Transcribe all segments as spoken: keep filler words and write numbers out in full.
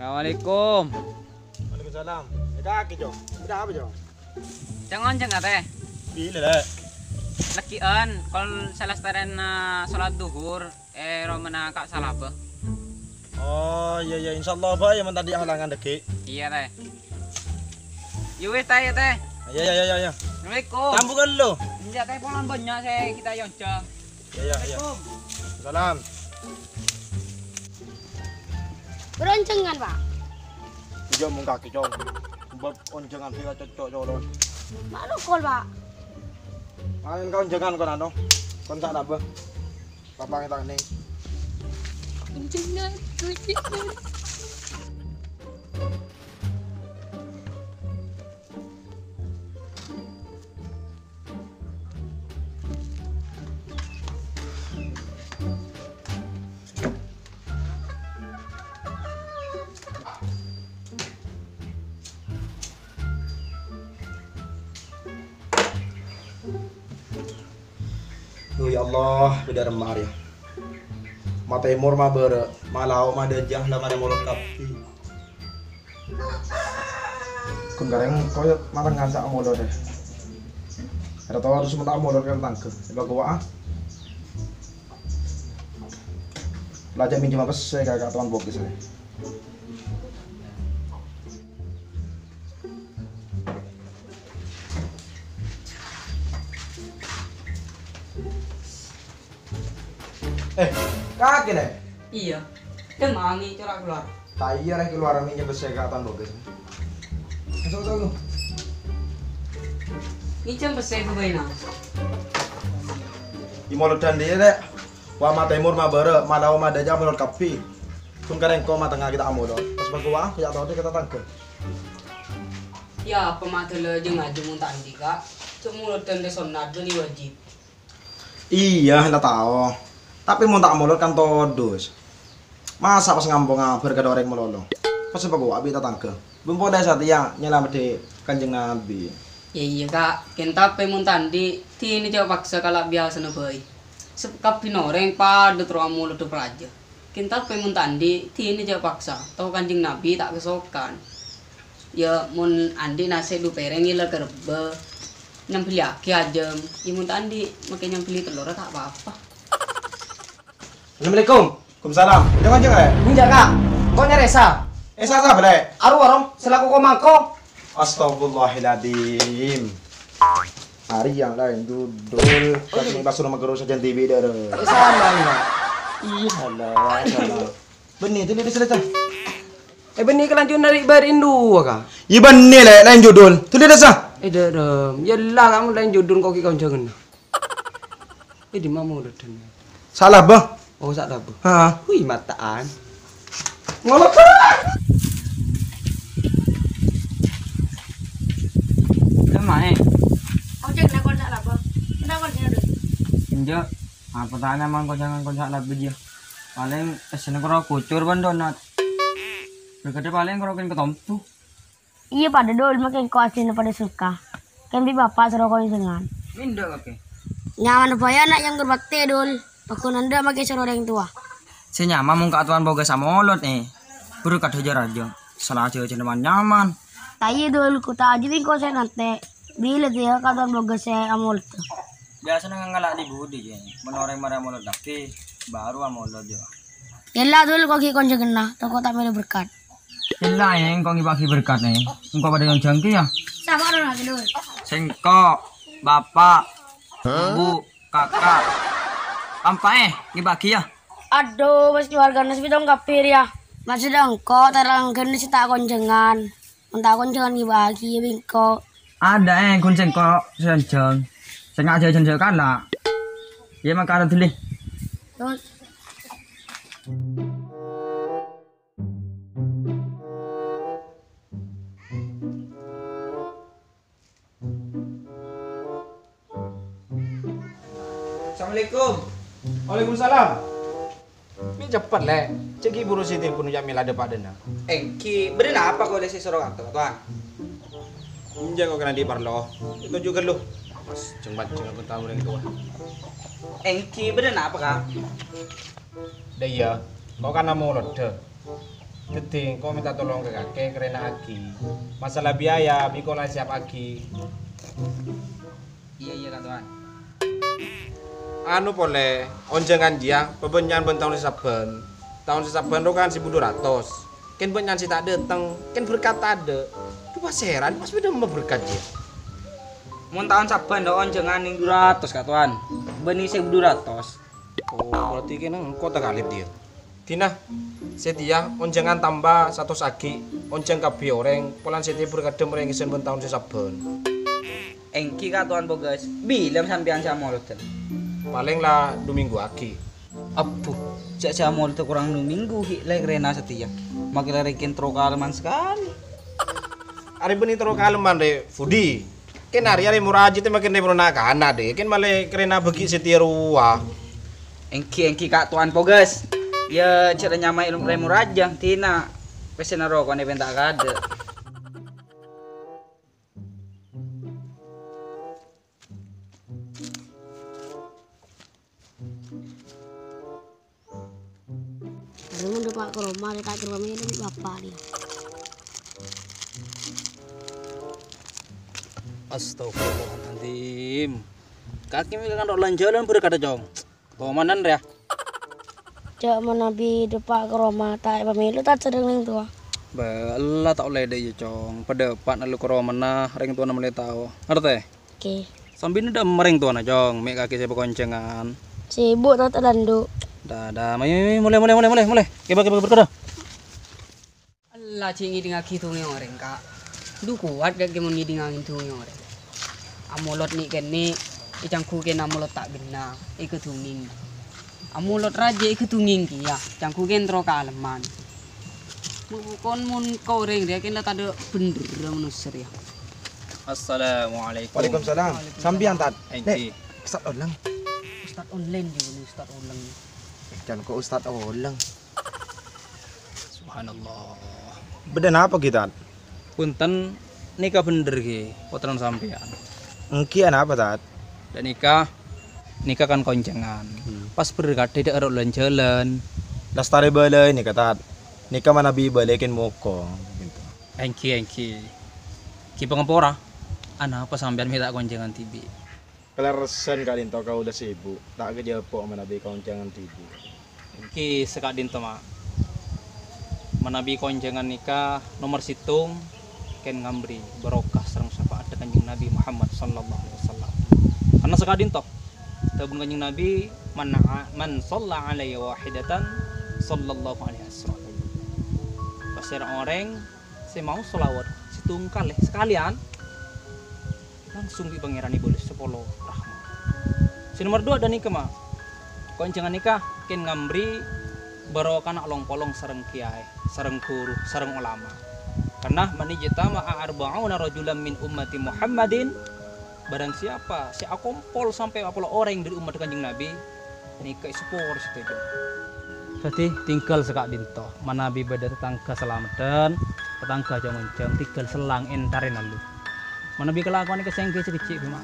Assalamualaikum. Waalaikumsalam. È kakè, Cong. Bâdâ apa, Cong? Cong, onjhâng, Tè? Bilâ, Lè'? Lagghi'ân, kol sè lastarèna sholat duhur è romana Ka' Salaba. Oh, iyâ, iyâ. Insyaallah, Bâ, yâ, mon ta' andi' halangan lagghi'. Iyâ, Tè. Yâ wis, Tè, yâ, Tè. Iyâ, iyâ, iyâ, iyâ. Assalamualaikum. Tambhu ghâllu. Enjâ', Tè, polana bânnya' sè kita èonjhâng. Iyâ, iyâ, iyâ. Assalamualaikum. Salam. Beroncengan, Pak. Iyâ, mon kakè, Cong. Bâb onjhângan sè cocok, Cong. Mak nokol, Pak. Paling ka onjhângan kon anu. Kon sak nambâ. Papang tane. Onjhângan, onjhângan. Duh, ya Allah, bâdâ remma arèya. Ma' tèmor, ma' bârâ', ma' lao', ma' dâjâ, la marè molod kabbhi. Ghun karè engko' yâ matengnga sè amolod, è. Èra tao harus menta amolod ka tatangghâ. Èpakowa'a. La jhâ' minjhemma pèssè ka, ka towan bogis, è. Eh, kakè, Lè'? Iyâ. Dâ' mangè cora' kalowar. Ta' iyâ, Lè', kalowar minjhemma pèssè ka towan bogis. Masuk, masuk, masuk. Ngènjhâm pèssè bâbâina. È molod dâ' andi', Lè'. Wa ma' tèmor ma' bârâ', ma' lao' ma' dâjâ molod kabbhi. Ghun karè engko' matengnga ghi' ta' amolod. Pas pakowa'a, ghi' ta' tao dâ' ka tatangghâ. Yâ, apa ma' dâlâ jhâng-ngajhâng mon ta' andi', Ka'? Cè' molodhân rè sonnat bânnè wajib. Iyâ, la tao. Tapè mon ta' amolod kan todus. Masa' pas ngampongnga bâr ka orèng malolo? Pas pakowa'a bi' tatangghâ. Bân polè satèya nyalameddhi Kanjeng Nabi. Yâ iyâ, Ka'. Kèng tapè mon ta' andi', dinah jhâ' paksa kala' biyasana bhâi. Sab-, kabbhina orèng padâ terro amolodhâ parajâ. Kèng tapè mon ta' andi', dinah jhâ' paksa. Tao Kanjeng Nabi ta' kasokan. Yâ, mon andi' nasè' du pèrèng èla ka rebbhâ, nyambelliyaghi ajâm. Yâ, mon ta' andi', makè nyambelli tellorra ta' pa-apa. Assalamualaikum. Waalaikumsalam. Jhâng-ngajhâng, Lè'? Enjâ', Ka'. Engko' nyarè Esa. Esa sapa, Lè'? Arowa, Rong. Sè lako ko-mangko. Astagfirullahaladzim. Arèya, Lè', judul. Kaki pas suruh magaro sajân T V, dârâ. Esa, Lè'. Iyâ, Allah, Allah. Bânnè, tolè dâ' esa, Lè'. Eh, bânnè kalanjhut nari' bâri' induwâ, Ka'. Iyâ, bânnè, Lè', laèn judul. Tolè dâ' esa. Eh, dâ', dâ'. Yâ, la, kamu laèn judul kok ghi' konjhânganna. Eh, dimma molodhân? Salaba. Oh, Salaba. Ha. Wih, mata'an. Ngolok. Kemae. Ojek nak konjhâ Salaba. Kenapa dia, Dul? Enjâ', apa tanya mang konjhângan konjhâ Salaba dia? Palèng pèssèna karo kucur bân donat. Berkade palèng karo kèng ketompo. Iyâ, padâ, Dul, makè engko' asèna padâ sengka. Kèng bi' bapa' soro konjhângan. Mindâ kakè. Nyaman bhâi ana' nyamber bâktè, Dul. Paggun endâ' makè soro orèng towa. Sè nyaman mon ka'towan bogâ samolod, eh. Buru kadhâjâ rajâ. Sala jâjâna man-nyaman. Ta' iyâ, Dul, ko' ta' ajâ bi' engko' sè nantè'. Bilâ dia ka'towan bogâ sè amolod. Biasana ngala' di budi, jâ. Mon orèng marè amolod kakè, baru amolod, jâ. Yella, Dul, ko' ghi' konjhânganna, tako' ta' mèlè berkat. Ella, eh, engko' ngibâ'âghi berkat, eh. Engko' padâ nyonjhâng kèya. Sapa rowa, Dul? Sèngko', bapa', bu, kaka'. Ampa', eh, ngibâ'âghi, yâ. Adhu, wis keluargana sè pètto kabbhi, yâ. Maksodda engko' taranggana sè ta' konjhângan. Mon ta' konjhângan ngibâ'âghi, yâ, bi' engko'. Adâ, eh, ghun sèngko' sè nyonjhâng. Sè ngajhâjhân sè kala'. Yâ, mangkana dhuli. Terus. Assalamualaikum. Waalaikumsalam. Mi' ceppet, Lè'. Cè' ghi' buru sè telpon Uya' Mila dâpa' dâna. Èngghi, bâdâ napa kaulâ sè soro kantor, Towan? Enjâ' kok kèra andi' parlo. Toju' ghâllu. Mas, jeng-majeng abân tamoy orèng towa. Èngghi, bâdâ napa, Ka'? Dâ' iyâ, kok kana molodhâ. Dhâddhi, engko' mènta tolong ka kakè, karèna'aghi. Masalah biaya, bi' engko' la siapaghi. Iyâ, iyâ, Ka' Towan. Anu polè, onjhângan jiyâ pabânnya'an bân taon sè sabbhân. Taon sè sabbhân rowa kan sèbu du ratos. Kèng bânnya'an sè ta' dâteng, kèng berkat tadâ'. Dhu pasèra, pas bâdâ emma berkat jiyâ. Mon taon sabbhân rowa onjhângan nèng du ratos, Ka' Towan. Bânnè sèbu du ratos. Oh, berarti kèng engko' ta' kalèp jiyâ. Dina, satèya onjhângan tamba satos aghi', onjhâng kabbhi orèng, polana satèya berkadhâm orèng èsèn bân taon sè sabbhân. Èngghi, Ka' Towan Pogas, bilâng sampèyan sè amolodhân? Palèng la du minggu aghi'. Abbhu, jhâ' sè amolodhâ korang du minggu ghi' lè' rèna satèya. Makè lè' rèken terro kalemman sakalè. Arè bânnè terro kalemman, Rè, Budi. Kèng arè-arè morajâ tè makèn rèmorna kana', Dè. Kèng malè karèna bâgi satèya rowa. Èngghi, èngghi, Ka' Towan Pogas. Iyâ, jhâ' nyamaè rèmorajâ, dina. Pèssèna rowa konè pènta' kadâ'. Arè mon dâpa' ka roma, arè ta' kèra mèlo bi' bapa' rèya. Astagfirullahaladzim. Kakè mèlè kan lan-jhâlân berkadhâ, Cong. Tomanan rèya. Jhâ' manabi dâpa' ka roma, ta' èpamèlo ta' sareng rèng towa. Bâ, ella ta' ollè dâ' iyâ, Cong. Padâpa' nallo ka romana, rèng towana malè tao. Ngartè? Oke. Sambina dâ' emma rèng towana, Cong, mè' kakè sè pakonjhângan. Sibuk ta' talandu. Dâ, dâ, mayu, mayu, molè, molè, molè, molè, molè. Kèbâ, kèbâ, berkadhâ. Ella, jhâ' ngèdingngaghi dhungè orèng, Ka'. Du kowat, Ka', mon ngèdingngaghi dhungè orèng. Amolod nè'-kènè', ècangghu kèng amolod ta' ghenna, èkadhungèng. Amolod rajâ èkadhungèng kèya, cangghu kèng terro kalemman. Mon, mon ka orèng rèya kèng la tadâ' bhendherra manossa rèya. Assalamualaikum. Waalaikumsalam. Waalaikumsalam. Sampèyan, Tad? Èngghi. Nè', Ustad Oleng. Ustad Oleng, ghi, Ustad Oleng. Can ko' Ustad Oleng. Subhanallah. Bâdâ napa, ghi, Tad? Bhunten, nèka bhendher, ghi, pottrana sampèyan. Èngghi, anapa, Tad? Dâ' nèka, nèka kan konjhângan. Hmm. Pas berkadhâ dâ' aro lan-jhâlân. Lastarè bâlâi nèka, Tad. Nèka manabi bâlâi kèng mokong, gitu. Èngghi, èngghi. Ghi pangampora, anapa sampèyan mè' ta' konjhângan dhibi'? Kalerressan ka'dinto kaulâ sibuk, ta' kajhâpo' manabi konjhângan dhibi'. Èngghi saka'dinto, Ma'. Manabi konjhângan nèka nomer sèttong, kèng ngambrè barokah sareng syafa'atta Kanjeng Nabi Muhammad sallallahu alaihi wasallam. Karna saka'dinto, dhâbuna Kanjeng Nabi, "Man a-, man shalla alayya wahidatan, sallallahu alaihi wasallam." Pasèra orèng sè maos shalawat sèttong kalè sakalèyan, langsung bi' Pangèran èbâlâs sapolo rahmat. Sè nomer duwâ' dâ' nèka, Ma'. Konjhângan nèka kèng ngambrè barokana long-polong sareng kèyaè, sareng ghuru, sareng olama. Karna, "Man ijtama'a arba'una rajulan min ummati Muhammadin," barang siapa sè akompol sampè' empa' polo orèng dâri ommaddhâ Kanjeng Nabi, nèka èsapora sadhâjâna. Dhâddhi, tinggal saka'dinto, manabi bâdâ tatangghâ salameddhân, tatangghâ jhâng-onjhâng, tinggal sellang èntarè nallo. Manabi kalakowan nèka sèngghi sakejjhi', Bima.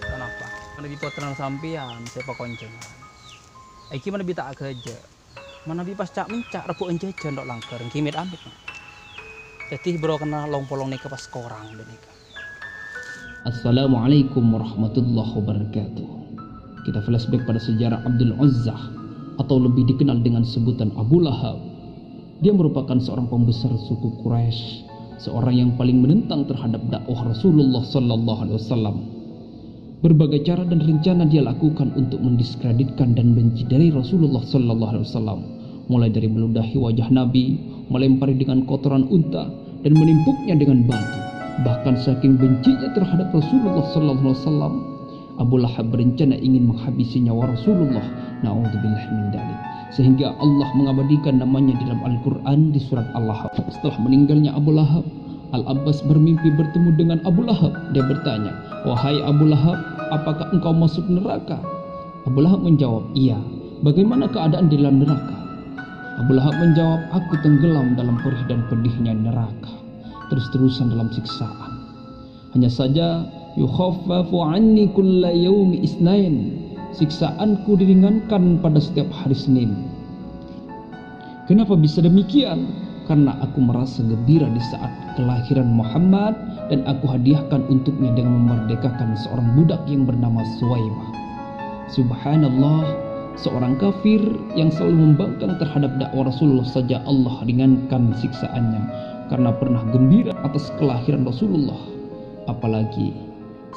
Kenapa? Manabi pottrana sampèyan sè pakonjhângan. Èngghi manabi ta' ghâjâ'. Manabi pas ca'-menca' rebbhu' ènjhâjhân lo' langghâr, èngghi met-amet. Dhâddhi, barokana long-polong nèka pas korang dâ' nèka. Assalamualaikum warahmatullahi wabarakatuh. Kita flashback pada sejarah Abdul Uzza, atau lebih dikenal dengan sebutan Abu Lahab. Dia merupakan seorang pembesar suku Quraisy, seorang yang paling menentang terhadap dakwah Rasulullah sallallahu alaihi wasallam. Berbagai cara dan rencana dia lakukan untuk mendiskreditkan dan menciderai Rasulullah sallallahu alaihi wasallam, mulai dari meludahi wajah Nabi, melempari dengan kotoran unta, dan menimpuknya dengan batu. Bahkan saking bencinya terhadap Rasulullah sallallahu alaihi wasallam, Abu Lahab berencana ingin menghabisi nyawa Rasulullah. Naudzubillah min dzalik. Sehingga Allah mengabadikan namanya di dalam Al-Quran di surat Al-Lahab. Setelah meninggalnya Abu Lahab, Al-Abbas bermimpi bertemu dengan Abu Lahab. Dia bertanya, "Wahai Abu Lahab, apakah engkau masuk neraka?" Abu Lahab menjawab, "Iya. Bagaimana keadaan di dalam neraka?" Abu Lahab menjawab, "Aku tenggelam dalam perih dan pedihnya neraka, terus-terusan dalam siksaan. Hanya saja, yukhaffafu anni kulla yaumi isnain, siksaanku diringankan pada setiap hari Senin." Kenapa bisa demikian? karena aku merasa gembira di saat kelahiran Muhammad, dan aku hadiahkan untuknya dengan memerdekakan seorang budak yang bernama Suwaimah. Subhanallah, seorang kafir yang selalu membangkang terhadap dakwah Rasulullah saja Allah ringankan siksaannya karena pernah gembira atas kelahiran Rasulullah. Apalagi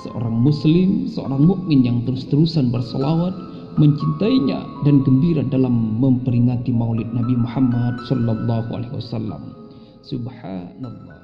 seorang muslim, seorang mukmin yang terus-terusan bersalawat, mencintainya, dan gembira dalam memperingati Maulid Nabi Muhammad sallallahu alaihi wasallam. Subhanallah.